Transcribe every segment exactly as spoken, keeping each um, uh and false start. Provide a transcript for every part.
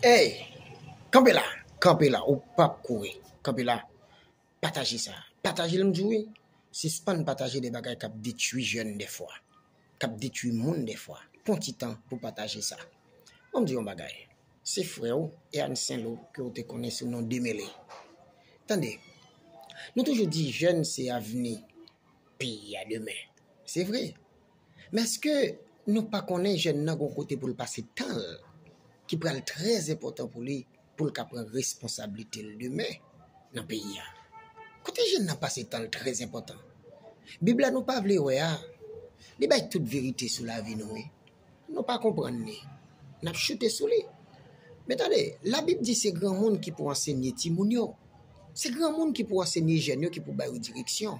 Ey, kanpe la, kanpe la, ou p ap kouri. Kanpe la, pataje sa. Pataje l, m di w wi. Sispann pataje de bagay k ap detwi jèn dèfwa, k ap detwi moun dèfwa. Pran ti tan pou pataje sa. Bon, m di yon bagay. Se frè w, Ernst Saint-Loup, ke w te konnen sou non Demele. Tande, nou toujou di jèn se avni peyi a demen. Se vre. Men èske nou pa konnen jèn nan gon kote pou l pase tan l ki pral trè enpòtan pou li, pou l ka pran responsablite l demen nan peyi a? Kote jèn nan pase tan l trè enpòtan. Bib la nou pa vle wè a, li bay tout verite sou lavi nou wi. Nou pa konprann li. N ap choute sou li. Men tande, Labib di se granmoun ki pou ansenye timoun yo. Se granmoun ki pou ansenye jèn yo, ki pou ba yo direksyon.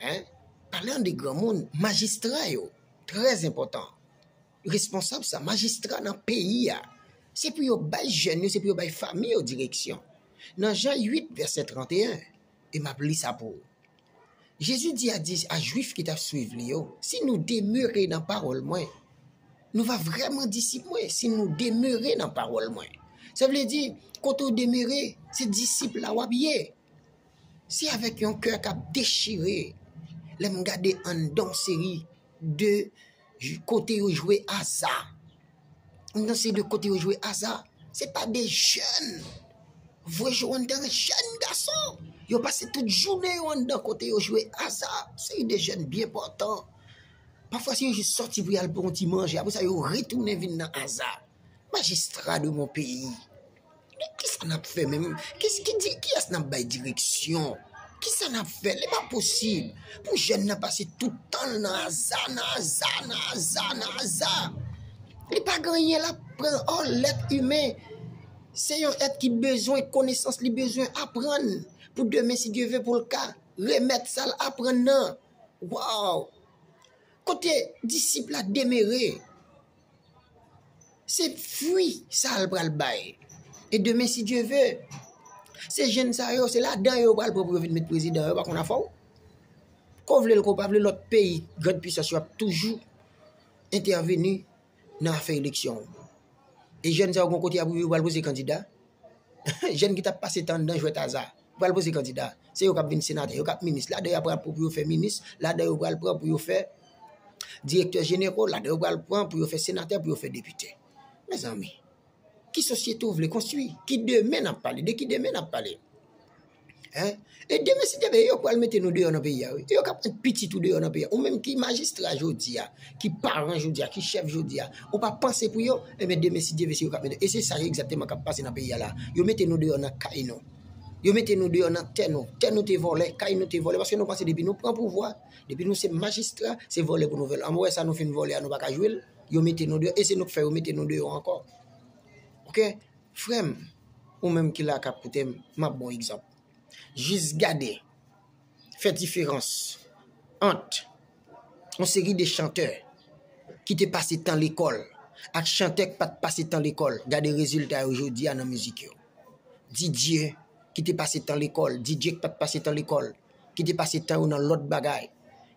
Hein? Palan de granmoun, majistra yo, trè enpòtan. Responsab sa, majistra nan peyi a. Se pou yo bay jèn yo, se pou yo bay fanmi yo direksyon. Nan Jan uit, vèsè trannteyen, e m ap li sa pou ou. Jezi di a, di a Jwif ki t ap swiv li yo, si nou demere nan pawòl mwen, nou va vrèman disip mwen, si nou demere nan pawòl mwen. Sa vle di, kote w demere, se disip la w ap ye. Se avèk yon kè k ap dechire lè m gade anndan yon seri de j-, kote yo jwe aza. Anndan seri de kote yo jwe aza, se pa de jèn. Voye je w anndan jèn gason. Yo pase tout jounen yo anndan kote yo jwe aza. Seri de jèn byen pòtan. Pafwa, se yo jis sòti pou y al pran yon ti manje. Apre sa, yo retounen vin nan aza. Majistra de mon peyi. Men kisa n ap fè menm? Kis-, ki di, kiyès n ap bay direksyon? Kisa n ap fè? Li pa posib pou jèn nan pase tout tan l nan aza, nan aza, nan aza, nan aza. Li pa gen anyen l ap pran. Ò, lèt imen, se yon èt ki bezwen konesans, li bezwen aprann pou demen, si Dye ve, pou l ka remèt sa l aprann nan. Waw! Kote disip la demere, se fwi sa l pral bay. E demen, si Dye ve, se jèn sa yo, se ladan yo yo pral pran pou yo vin met prezidan, yo pa konn afè w. Ko vle l, ko pa vle, lòt peyi, grann pisans yo ap toujou entèveni nan afè eleksyon. E jèn sa yo gon kote y ap rive, yo pral poze kandida. Jèn ki t ap pase tan anndan jwèt aza, pral poze kandida. Se yo k ap vin senatè, yo k ap minis. Ladan y ap pran pou, pou yo fè minis, ladan yo pral pran pou yo fè direktè jeneral, ladan yo pral pran pou yo fè senatè, pou yo fè depite. Mezanmi, ki sosyete w vle konstwi? Ki demen n ap pale? De ki demen n ap pale? Hein? E demen, si Dye ve, yo pral mete nou deyò nan peyi a, wi. Yo k ap met pitit ou deyò nan peyi a. Ou menm ki majistra jodi a, ki paran jodi a, ki chèf jodi a, ou pa panse pou yo, ebyen, demen, si Dye ve, se yo k ap mete. E se sa egzakteman k ap pase nan peyi a la. Yo mete nou deyò nan kay nou. Yo mete nou deyò nan tè nou. Tè nou te vòlè, kay nou te vòlè, paske nou panse depi nou pran pouvwa, depi nou se majistra, se vòlè pou nou vòlè. An, wè sa nou fin vòlè a, nou pa ka jwe l. Yo mete nou deyò, e se nou k fè yo mete nou deyò ankò. Oke? Frè m, ou menm ki la k ap koute m, m ap ba w egzanp. Jis gade, fè diferans ant yon seri de chantè ki te pase tan lekòl ak chantè k pa t pase tan lekòl. Gade rezilta yo jodi a nan mizik yo. D J ki te pase tan lekòl, D J k pa t pase tan lekòl, ki te pase tan yo nan lòt bagay.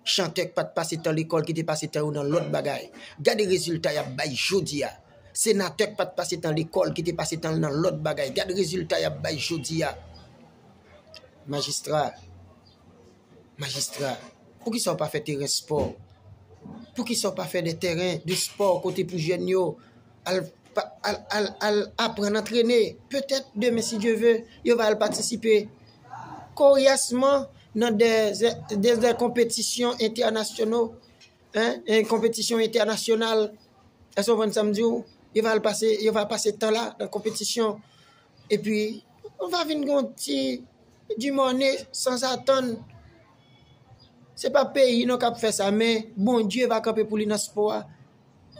Chantè k pa t pase tan lekòl, ki te pase tan yo nan lòt bagay. Gade rezilta y ap bay jodi a. Senatè k pa t pase tan lekòl, ki te pase tan l nan lòt bagay. Gade rezilta y ap bay jodi a. Majistra, majistra, poukisa w pa fè teren spò? Poukisa w pa fè de teren de spò kote pou jèn yo al pa, al, al, al aprann antrene. Petèt demen, si Dye ve, yo va al patisipe koryasman nan de, de, de konpetisyon entènasyonal, hein, en konpetisyon entènasyonal. Èske w konprann sa m di w? Yo va al pase, yo va pase tan la nan konpetisyon. Epi, nou va vin gen yon ti di mòne sanzatann. Se pa peyi nou k ap fè sa, men Bondye va kanpe pou li nan spò a.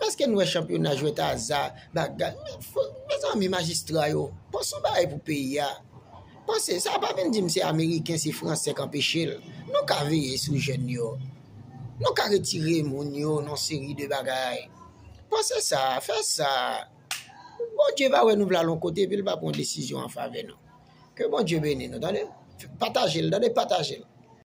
Èske n wè chanpyona jwèt aza, bagay? Mezanmi, majistra yo, panse yon bagay pou peyi a. Panse, sa pa vin di m se Ameriken, se Fransè k anpeche l. Nou ka veye sou jèn yo. Nou ka retire moun yo nan seri de bagay. Panse sa, fè sa. Bondye va wè nou vle al yon kote, epi l va pran yon desizyon an favè nou. Ke Bondye beni nou, tande? Pataje l, tande, pataje l.